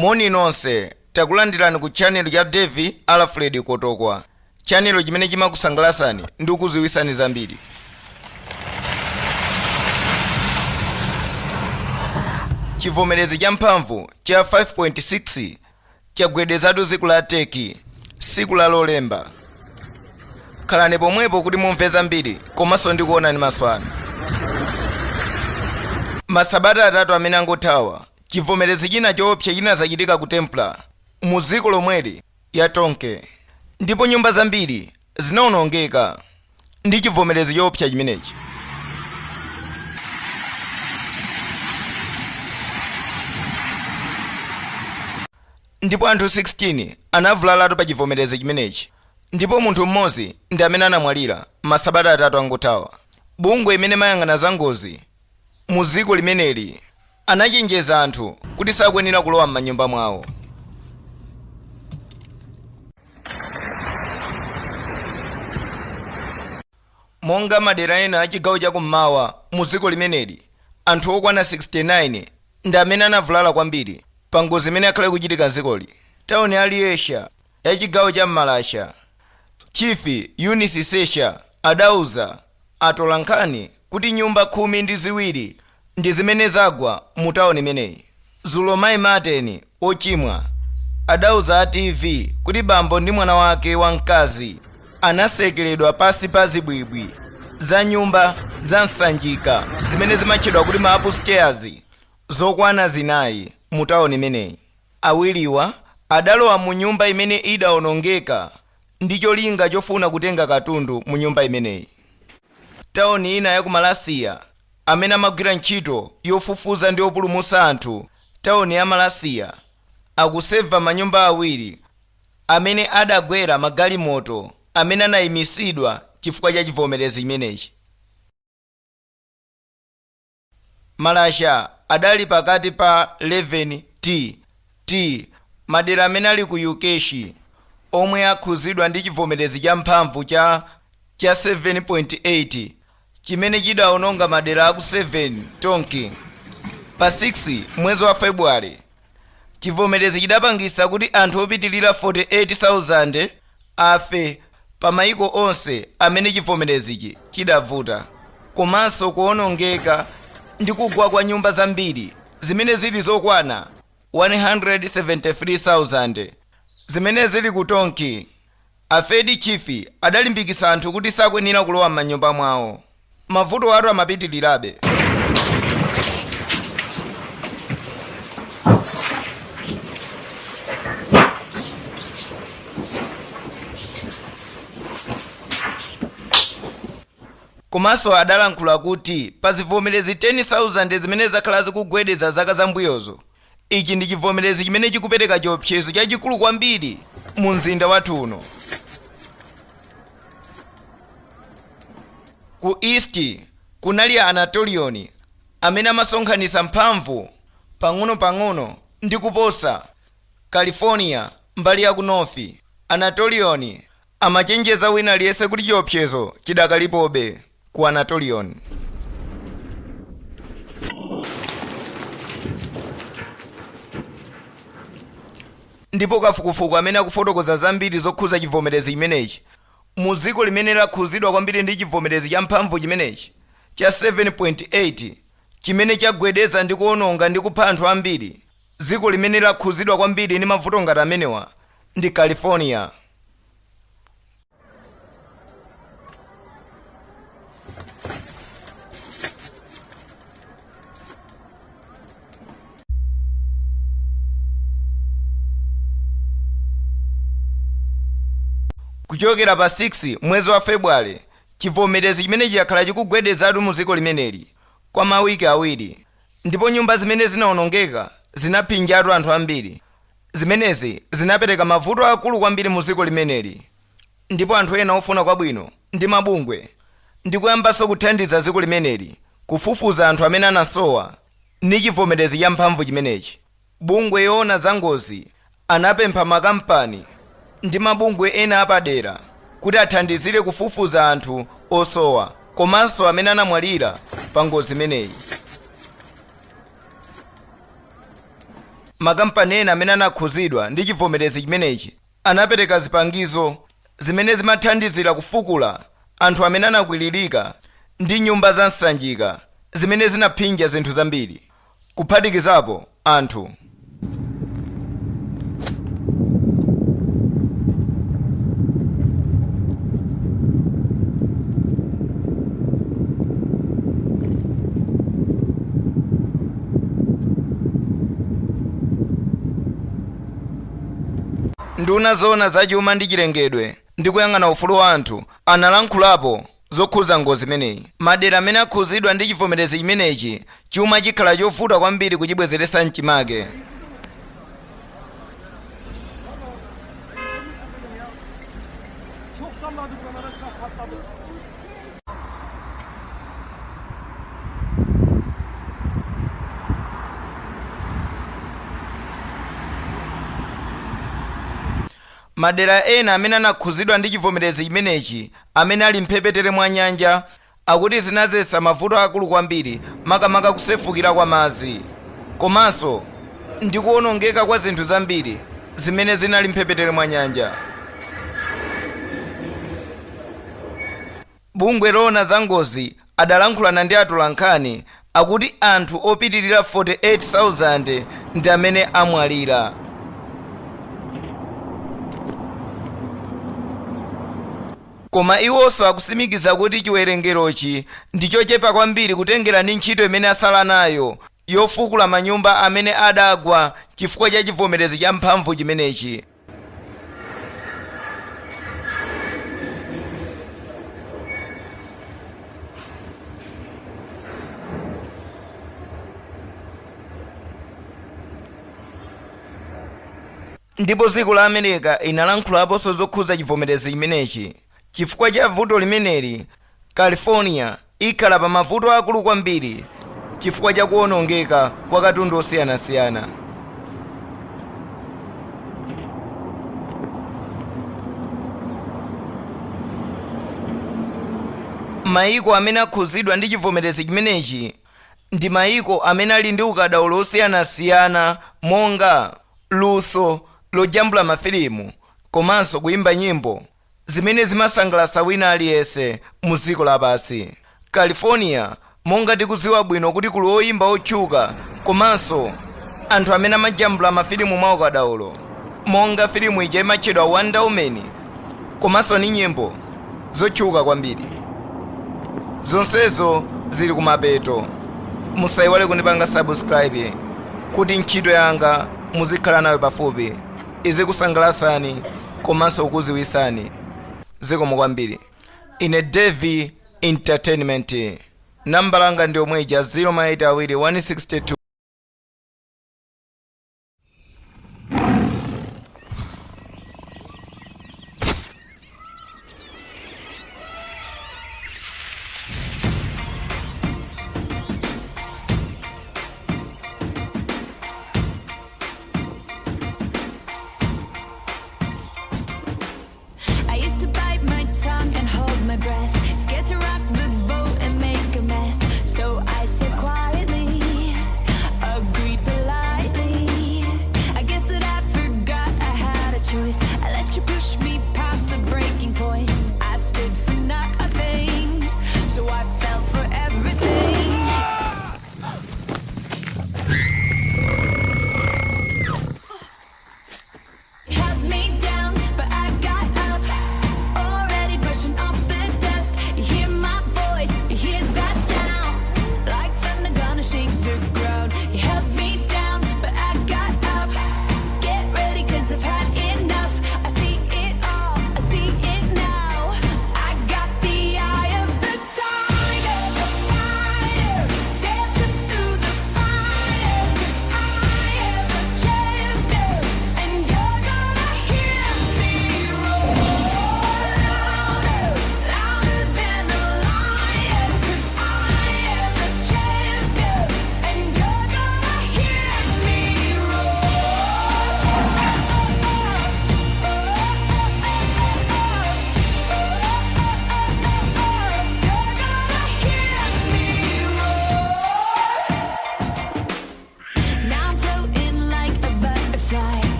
Moni nonse, takulandirani ku channel cha Davie Alfred Kotokwa, channel chimene chimakusangalasani ndi kukudziwitsani zambiri. Chivomerezi cha mphamvu cha 5.6 chagwedezatu dziko la Turkey tsiku la Lolemba. Khalani pomwepo kuti mumve zambiri komanso ndi kuona ndi maso anu. Masabata atatu amene angothawa, chivomerezi china choopsa chinazachitika ku Templar mu dziko lomweli ya Turkey ndipo nyumba zambiri zinaonongeka ndi chivomerezi choopsa chimenechi. Ndipo anthu 16 anavulalatu pa chivomerezi chimenechi ndipo munthu mmodzi ndi amene anamwalira masabata atatu angothawa. Bungwe imene imayang'ana za ngozi mu dziko limeneli anachenjeza anthu kuti sakuyenera kulowa m'manyumba mwawo. Monga madera ena a chigawo cha kum'mawa mu dziko limeneli, anthu okwana 69 ndi amene anavulala kwambiri pa ngozi imene yakhala ikuchitika m'dzikoli. Tauni ya Liesha ya chigawo cha Malasha, Chief Eunice Sesha adauza atolankhani kuti nyumba 12 ndi zimene zagwa mu tauni imeneyi. Dzulo Mayi Martin Ochimwa adauza a TV kuti bambo ndi mwana wake wa mkazi anasekeledwa pansi pa zibwibwi za nyumba za nsanjika zimene zimatchedwa kuti ma upstairs zokwana zinayi mu tauni imeneyi. Awiriwa adalowa mu nyumba imene idaonongeka ndi cholinga chofuna kutenga katundu mu nyumba imeneyi. Tauni ina ya ku Malatya amene amagwira ntchito yofufuza ndi yopulumutsa anthu tauni ya Malatya akuseva manyumba awiri amene adagwera magalimoto amene anayimitsidwa chifukwa cha chivomerezi chimenechi. Malasha adali pakati pa 11 T T madera amene ali ku Yukeshi omwe akhuzidwa ndi chivomerezi cha mphamvu cha cha 7.8 chimene chidaononga madera aku 7 Tonki pa 6 mwezi wa February. Chivomerezi chidapangisa kuti anthu opitilira 48,000 afe pa maiko onse amene chivomerezichi chidavuta, komanso kuonongeka ndi kugwa kwa nyumba zambiri zimene zili zokwana 173,000 zimene zili ku Tonki. A Fed Chief adalimbikitsa anthu kuti sakuyenera kulowa m'manyumba mwawo. Mavuto atu amapitilirabe. Komanso adalankhula kuti pa zivomerezi 10,000 zimene zakhala zikugwedeza zaka zambuyozo, Ichi ndi chivomerezi chimene chikupereka chiopsezo chachikulu kwambiri mu mzinda wathu uno. Ku East kunali a Anatolian amene amasonkhanitsa mphamvu pang'onopang'ono ndi kuposa California mbali ya ku North. Anatolian amachenjeza wina aliyense kuti chiopsezo chidakalipobe ku Anatolian. Ndipo kafukufuku amene akufotokoza zambiri zokhuza chivomerezi chimenechi mu dziko limene lakhuzidwa kwambiri ndi chivomerezi cha mphamvu chimenechi cha 7.8 chimene chagwedeza ndi kuononga ndi kupha anthu ambiri, dziko limene lakhuzidwa kwambiri ndi mavuto ngati amenewa ndi California. Kuchokera pa 6 mwezi wa February, chivomerezi chimenechi chakhala chikugwedezatu mu dziko limeneli kwa mawiki awiri ndipo nyumba zimene zinaonongeka zinaphinjatu anthu ambiri. Zimenezi zinapereka mavuto akulu kwambiri mu dziko limeneli ndipo anthu ena ofuna kwabwino ndi mabungwe ndi kuyambanso kuthandiza dziko limeneli kufufuza anthu amene anasowa ndi chivomerezi cha mphamvu chimenechi. Bungwe yoona za ngozi anapempha makampani ndi mabungwe ena apadera kuti athandizire kufufuza anthu osowa komanso amene anamwalira pa ngozi imeneyi. Makampani ena amene anakhuzidwa ndi chivomerezi chimenechi anapereka zipangizo zimene zimathandizira kufukula anthu amene anakwiririka ndi nyumba za nsanjika zimene zinaphinja zinthu zambiri, kuphatikizapo anthu. Nduna zoona za chuma ndi chilengedwe ndi kuyang'ana ufulu wa anthu analankhulapo zokhuza ngozi imeneyi. Madera amene akhuzidwa ndi chivomerezi chimenechi, chuma chikhala chovuta kwambiri kuchibwezeretsa mchimake. Çok salladı buralara patladı. Madera ena amene anakhuzidwa ndi chivomerezi chimenechi amene ali mphepete mwa nyanja akuti zinadzetsa mavuto akulu kwambiri, makamaka kusefukira kwa madzi komanso ndi kuwonongeka kwa zinthu zambiri zimene zinali mphepete mwa nyanja. Bungwe loona za ngozi adalankhulana ndi atolankhani akuti anthu opitilira 48,000 ndi amene amwalira. Koma iwonso akusimikiza kuti chiwerengerochi ndi chochepa kwambiri kutengera ndi ntchito imene asala nayo yofukula manyumba amene adagwa chifukwa cha chivomerezi cha mphamvu chimenechi. Ndipo dziko la America inalankhulaponso zokhuza chivomerezi chimenechi. Chifukwa cha vuto limeneli, California ikhala pa mavuto akulu kwambiri chifukwa cha kuwonongeka kwa katundu osiyanasiyana. Mayiko amene akhuzidwa ndi chivomerezi chimenechi ndi mayiko amene ali ndi ukadaulo osiyanasiyana monga luso lojambula mafilimu komanso kuyimba nyimbo zimene zimasangalatsa wina aliyense mu dziko lapansi. California, monga tikudziwa bwino kuti kuli oyimba otchuka komanso anthu amene amajambula mafilimu mwa ukadaulo, monga filimu ija imatchedwa Wonder Woman komanso ni nyimbo zotchuka kwambiri. Zonsezo zili kumapeto. Musayiwale kundipanga subscribe kuti ntchito yanga muzikhala nayo pafupi, izikusangalasani komanso kukuziwisani. Zikomo kwambiri. Ine Davie Entertainment. Nambala langa ndi yomwe ija 0 ma 8 awiri 162.